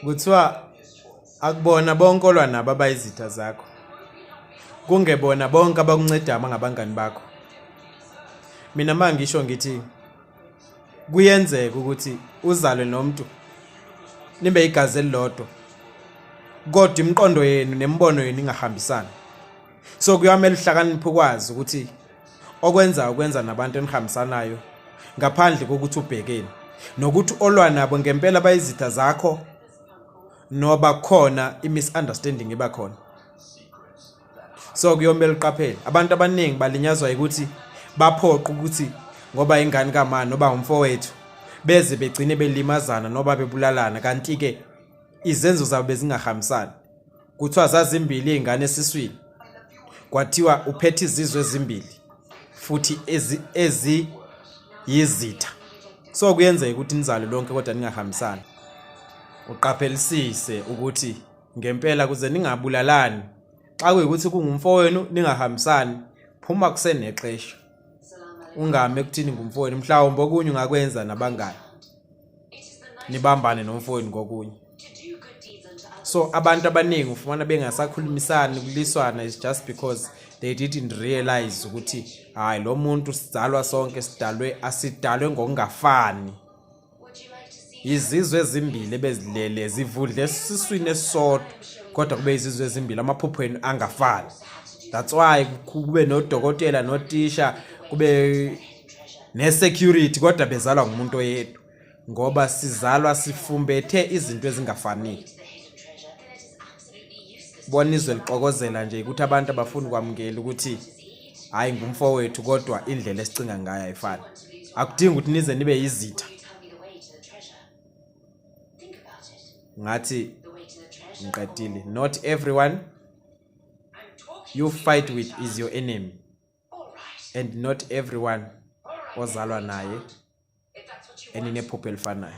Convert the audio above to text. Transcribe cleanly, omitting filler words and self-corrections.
Kuthiwa akubona bonke olwa nabo abayizitha zakho. Kungebona bonke abakuncedayo abangabangani bakho. Mina uma ngisho ngithi kuyenzeka ukuthi uzalwe nomuntu nibe igazi elilodwa kodwa imiqondo yenu nemibono yenu ingahambisani. So kuyamele uhlakaniphe ukwazi ukuthi okwenza ukwenza nabantu enihambisanayo ngaphandle kokuthi ubhekeni nokuthi olwa nabo ngempela bayizitha zakho noba khona i-misunderstanding iba khona. So kuyomele uqaphele, abantu abaningi balinyazwa ukuthi baphoqa ukuthi ngoba ingane kamani noba umfowethu beze begcine belimazana noba bebulalana, kanti-ke izenzo zabo bezingahambisani. Kuthiwa zazimbili iy'ngane esiswini, kwathiwa uphethe izizwe ezimbili futhi eziyizitha. So kuyenzeka ukuthi nizalwe lonke kodwa ningahambisani. Uqaphelisise ukuthi ngempela kuze ningabulalani, xa kuyikuthi kungumfowenu ningahambisani, phuma kusenexesha, ungami ekuthini ngumfowenu. Mhlawumbe okunye ungakwenza nabangani, nibambane nomfowenu kokunye. So abantu abaningi ufumana bengasakhulumisani, kuliswana is just because they didn't realize ukuthi hayi, lo muntu sizalwa sonke, sidalwe asidalwe ngokungafani, izizwe ezimbili ebezilele zivudle esiswini esisodwa, kodwa kube izizwe ezimbili, amaphupho enu angafani. That's why kube nodokotela notisha, kube ne-security, kodwa bezalwa ngumuntu oyedwa, ngoba sizalwa sifumbethe izinto ezingafaniyo. Bona izwe lixokozela nje ukuthi abantu abafuni kwamukela ukuthi hayi, ngumfowethu, kodwa indlela esicinga ngayo ayifani. Akudingi ukuthi nize nibe yizitha. Ngathi ngiqedile. Not everyone you fight with is your enemy, and not everyone ozalwa naye eninephupho elifanayo.